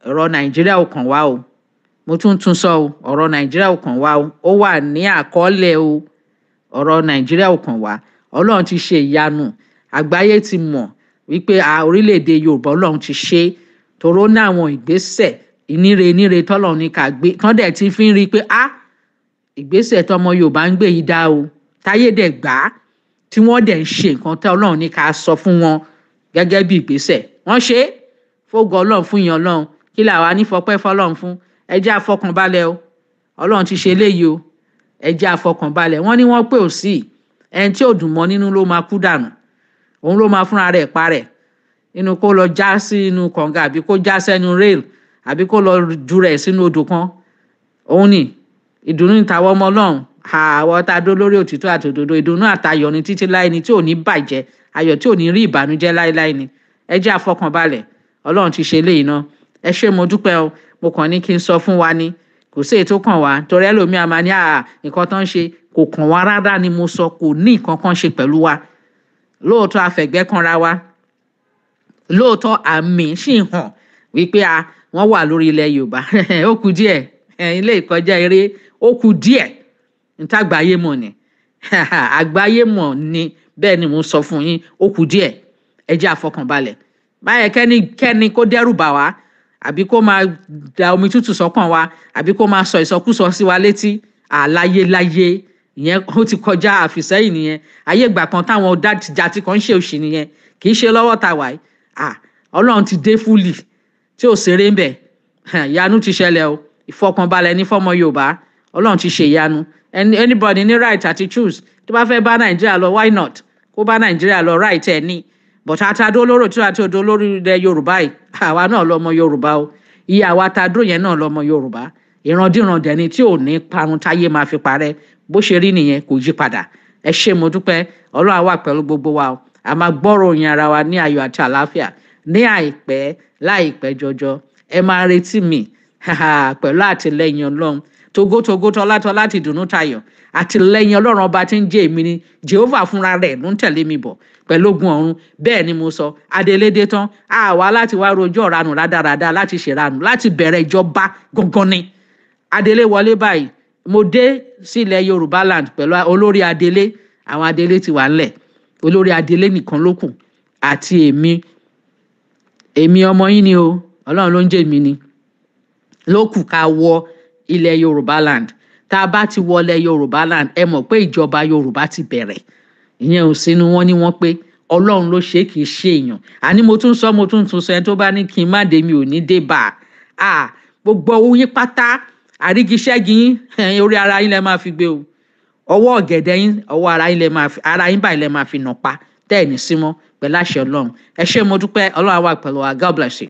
Ọ̀rọ̀ Nàìjíríà ò kàn wá o. Mo tún tún sọ o, ọ̀rọ̀ Nàìjíríà ò kàn wá o. Ó wà ní àkọọ́lẹ̀ o. Ọ̀rọ̀ Nàìjíríà ò kàn wá. Ọlọ́run ti ṣe ìyanu. Àgbáyé ti mọ̀ wípé a orílẹ̀-èdè Yorùbá, Ọlọ́run ti ṣe é, toró ní àwọn ìgbésẹ̀ ìníre ìníre tọ́lọ́run ní ká gbé tán, dẹ̀ ti fi ń rí i pé a ìgbésẹ̀ tọmọ Yorùbá ń gbé yìí dá o, táyé dẹ̀ gbà á, tí wọ́n dẹ̀ ń ṣe nǹkan tí Ọlọ́run ní ká sọ fún wọn gẹ́gẹ́ bí ìgbésẹ̀ wọ́n ṣe é. Fógo Ọlọ́run, fún ìyàn Ọlọ́run. Kí làwa ní fọpẹ́ fọlọ́run fún? Ẹ jẹ́ àfọkànbalẹ̀ o. Ọlọ́run ti ṣe eléyìí o. Ẹ jẹ́ àfọkànbalẹ̀. Wọ́n ní wọ́n pè ó sí ẹni tí ò dùn mọ́ nínú ló máa kú dànù, òun ló máa fúnra rẹ̀ parẹ̀ inú, kó lọ já sí inú kànga, àbí kó já sẹ́nu rail, àbí kó lọ ju rẹ̀ sínú odò kan. Òun ni ìdùnnú ìtawọ́ ọmọ Ọlọ́run, àwọn tá a dó lórí òtítọ́ àti òdodo. Ìdùnnú àtayọ̀ ni títí láé ni, tí ò ní bàjẹ́, ayọ̀ tí ò ní rí ìbànújẹ́ láéláé ni. Ẹ jẹ́ àfọkànbalẹ̀. Ọlọ́run ti ṣe eléyìí náà. Ẹ ṣé, mo dúpẹ́ o. Mo kàn ní kí n sọ fún wa ni. Kò sí èyí tó kàn wá, torí ẹlòmíà máa ní nǹkan tó ń ṣe kò kàn wá rárá ni. Mo sọ, kò ní nǹkan kan ṣe pẹ̀lú wa. Lóòótọ́ afẹ̀gbẹ́ kanra wa, lóòótọ́ àmì sì hàn wípé a wọ́n wà lórí ilẹ̀ Yorùbá. Ó kù díẹ̀, ilé ìkọjá eré, ó kù díẹ̀ nítàgbáyé mọ̀ ni, àgbáyé mọ̀ ni. Bẹ́ẹ̀ ni mo sọ fún yín, ó kù díẹ̀. Ẹ jẹ́ àfọkànbalẹ̀ báyẹn. Kẹ́ni kẹ́ni kó dẹ́rù bà wá, àbí kó máa da omi tútù sọ́kàn wa, àbí kó máa sọ ìsọkúsọ sí wa létí àláyéláyé, ìyẹn ó ti kọjá, àfìsẹ́yìn nìyẹn. Ayé ìgbà kan táwọn jàti kan ń ṣe òṣì nìyẹn, kì í ṣe lọ́wọ́ ta wàyí. Ọlọ́run ti dé fully, tí ò ṣeré ń bẹ̀. Ìyanu ti ṣẹlẹ̀ o. Ìfọkànbalẹ̀ ní fọ́mọ Yorùbá. Ọlọ́run ti ṣe ìyanu. Anybody ní right àti choose tó bá fẹ́ bá Nàìjíríà lọ, why not? Kó bá Nàìjíríà lọ, right ẹ̀ ní. But àtàdó olóró tí àti odò lórí ilẹ̀ Yorùbá yìí, àwa náà lọmọ Yorùbá o. Iye àwa tá a dúró yẹn náà lọmọ Yorùbá. Ìrandíran dẹni tí ò ní parun táyé máa fi parẹ́. Bó ṣe rí nìyẹn, kò yí padà. Ẹ ṣé, mo dúpẹ́. Ọlọ́run á wà pẹ̀lú gbogbo wa o. A máa gbọ́rọ̀ òyìn ara wa ní ayọ̀ àti àlàáfíà ní àìpẹ́ láìpẹ́ jọjọ. Ẹ máa retí mi pẹ̀lú àtìlẹ́yìn Ọlọ́run, togotogo, tọ́látọ́lá, ti dùnú tayọ̀. Àtìlẹ́yìn Ọlọ́run ọba tí ń jẹ́ èmi ni Jehovah fúnra rẹ̀ ló ń tẹ̀lé mi bọ̀ pẹ̀lú ogun ọ̀run. Bẹ́ẹ̀ ni mo sọ. Adelédé tán, àwa láti wá rojọ́ ọ̀ranù rádaràda, láti ṣèranù, láti bẹ̀rẹ̀ ìjọba gangan ni. Adelé wọlé báyìí, mo dé sílẹ̀ Yorùbá land pẹ̀lú olórí adelé. Àwọn adelé ti wà ńlẹ̀, olórí adelé nìkan ló kù àti èmi. Èmi ọmọ yín ni o, Ọlọ́run ló ń jẹ́ èmi ni ló kù ká wọ ilẹ̀ Yorùbá land. Tá a bá ti wọlé Yorùbá land, ẹ mọ̀ pé ìjọba Yorùbá ti bẹ̀rẹ̀. Ìyẹn ò sínú wọn ní wọn pé Ọlọ́run ló ṣe é, kì í ṣe èèyàn. Àní mo tún sọ, mo tún tún sọ, ẹni tó bá ní kí n má dé, mi ò ní dé bá a. Gbogbo owó yín pátá, àrígiṣẹ́gi yín, orí ara yín lẹ máa fi gbé o. Ọwọ́ ọ̀gẹ̀dẹ̀ yín, ọwọ́ ara yín lẹ máa fi, ara yín báyìí lẹ máa fi nà pa tẹ́ ẹ̀ ní símọ́ pẹ̀lú àṣẹ Ọlọ́run. Ẹ ṣé, mo dúpẹ́. Ọlọ́run á wà pẹ̀lú wa. God bless you.